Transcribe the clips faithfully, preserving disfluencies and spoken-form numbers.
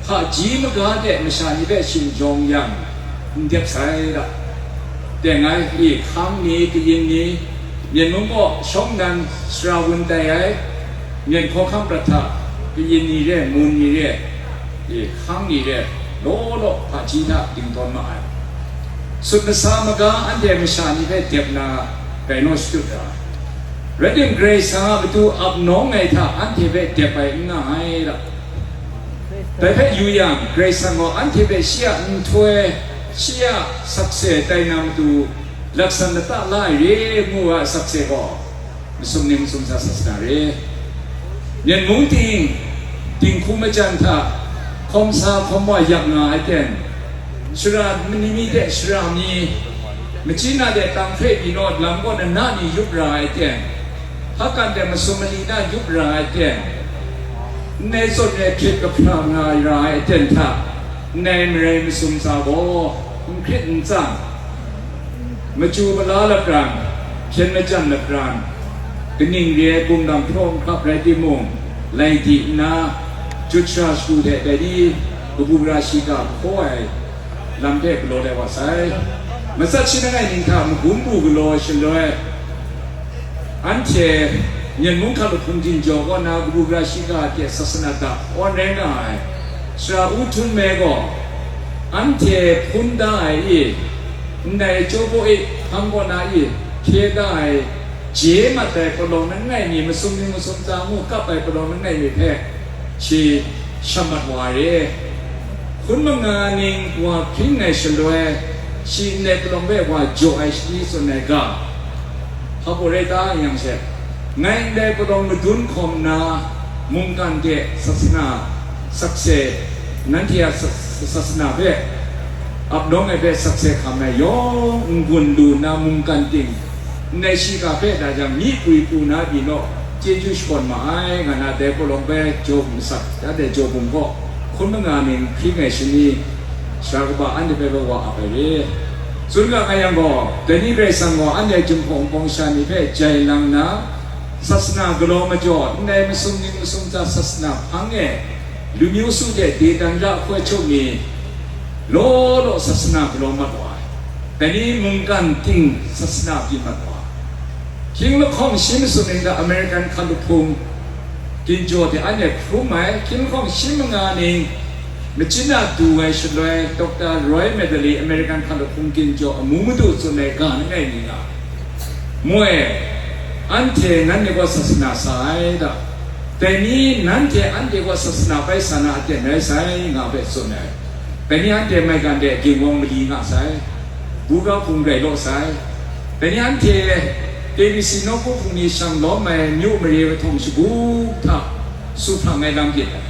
Hpaji maga de masha ni hpe shing jawng yang, n dep sai da. Teng ai, i hkang ni, kayin ni, Myen mung gaw shawng nnan sara wun tai ai, myen hkawhkam prat hta, kayin ni re, mun ni re, i hkang ni re, law law hpaji hta dingdawn ma ai. Sut masa maga anhte masha ni hpe dep na rai naw shadut ra ai. Rai tim, Karai Kasang a matu ap nawng ai hta anhte hpe dep ai n nga ai da. Dai hpe yu yang, Karai Kasang gaw anhte hpe shi a nhtoi, shi a sakse tai na matu, laksan lata la ai re ngu ai sakse gaw, masum ning masum sa sasana re. Myen mung ting, dinghku majan hta, hkawm sa hkawm wa yak nga ai ten, shara ni mi de shara mi, machyi na de tang hpe pyi naw lam kaw na na ni yup ra ai ten, hpakan de masum mali na yup ra ai ten, nnai zawn re hpyit kahpra nga ai ra ai ten hta, nnai marai masum sa gaw, n hkrit n tsang, machyu mala lapran, hpyen majan lapran, kaning re ai bungdam hpraw n hkrap rai timung, lai di nna, jut sha shagu hte dai ni, kabu gara shiga hkaw ai lam hpe galaw lai wa sai. Matsat shi langai ning hta magum bu galaw ai shaloi, anhte Myen mung hkalup hpung ginjaw kaw na kabu gara shiga hte sasana hta awn rai nga ai, Sara U Htun Me gaw, anhte hpun da ai i, ndai Chawbaw e hpang kaw na i, hkye da ai, je mat ai palawng langai mi, masum ning masum ta ngu kap ai palawng langai mi hpe, shi sha mat wa ai e. Hpun manga ning wa hpring ai shaloi, shi ndai palawng hpe wa jaw ai shani tsun ai ga, hpa gaw rai ta yang she, ngai ndai palawng madun hkawm nna, mungkan de sasana sakse, nanhte a sa-, sasana hpe, ap nawng ai hpe sakse hkam ai yawng n-gun lu nna mungkan ting, ndai shiga hpe da jang, myi pwi pru na pyi naw, chyeju shakawn ma ai, nga na dai palawng hpe jaw masat, ya dai jaw bum gaw, hkun manga ning hpring ai shani, sara kaba anhte hpe wa ap ai re. Tsun ga nga yang gaw, dai ni Karai Kasang gaw anhte Jinghpaw Wunpawng sha ni hpe jai lang nna, sasana galaw majaw, ndai masum ning masum ta sasana hpang e, lu myu su de, de dan ra hkoi hkyuk ni, law law sasana galaw mat wa ai. Dai ni mungkan ting sasana byin mat wa ai. Hkying lahkawng shi masum ning hta American hkalup hpung ginjaw hte anhte hkrum ai, hkying lahkawng shi manga ning machyin a du ai shaloi, Doctor Roy Medley American hkalup hpung ginjaw amu madu tsun ai ga langai mi nga, moi, anhte nanhte gaw sasana sa ai da, dai ni nanhte anhte gaw sasana bai sa na aten rai sai, nga hpe tsun ai. Dai ni anhte maigan de ginwang mali nga sai, buga hpung rai law sai. Dai ni anhte K B C nawku hpung ni shang lawm ai myu mare hpawng shagu hta su hprang ai lam byin ai.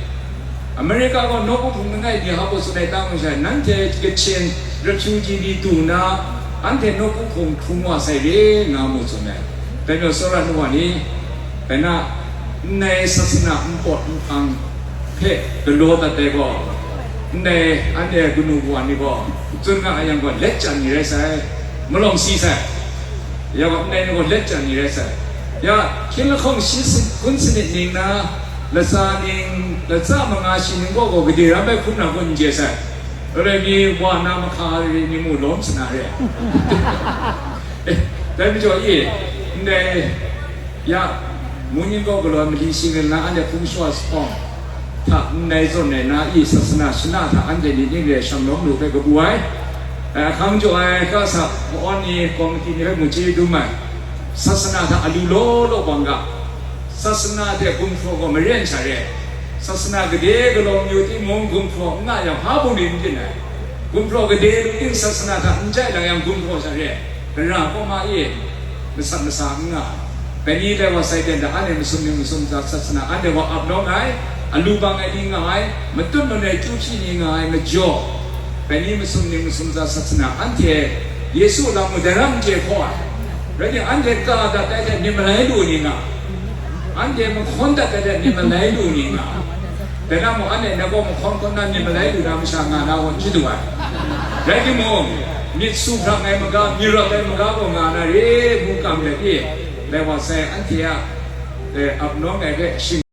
America gaw nawku hpung langai mi hpa gaw tsun ai ta mu sha, nanhte Kachin refugee ni du nna, anhte nawku hpung hkrung wa sai re, nga mu tsun ai. Dai majaw, tsawra nu wa ni, dai na, ndai sasana npawt nhpang hpe galaw dat ai gaw, ndai anhte kanu kawa ni gaw, tsun nga a yang gaw, let chyan ni rai sai, malawng si sai. Ya gaw, ndai ni gaw let chyan ni rai sai. Ya, hkying lahkawng shi sin-, hkun sanit ning na, latsa ning, latsa manga shi ning gaw gaw, gade ram bai hkrum na kun n chye sai. Alai mi wa na mahka re ni mu lawm sana re. Eh, dai majaw e, ndai, ya, mungyin gaw galaw mali shingran na anhte hpung shawa sahpawng hta ndai zawn ai na i sasana shana hta anhte myit ning re ai shang lawm lu hpe kabu ai, eh, ahkang jaw ai, kasa ma-awn ni, komiti ni hpe mu chye dum ai, sasana hta alu law law bang ga, sasana hte gumhpraw gaw maren sha re, sasana gade galaw mayu timung gumhpraw n nga yang hpa bungli n byin ai, gumhpraw gade lu ting sasana hta n jai lang yang gumhpraw sha re, gara kaw ma e, masat masa n nga ai. Dai ni dai wa sai ten da, anhte masum ning masum ta sasana, anhte wa ap nawng ai, alu bang ai ni nga ai, matut manoi chyu hpyi ni nga ai, majaw, dai ni masum ning masum ta sasana, anhte Yesu a lam mung dai ram n chye hkaw ai. Rai timung, anhte ka dat ai hte myit malai lu ni nga, anhte mahkawn dat ai hte myit malai lu ni nga, dai na mung, anhte na gaw mahkawn hkawn na myit malai lu na masha nga na gaw n shadu ai. Rai timung, myit su hprang ai maga, myit rawt ai maga gaw nga na re ngu kam let e, dai wa sai anhte a, eh, ap nawng ai hpe shing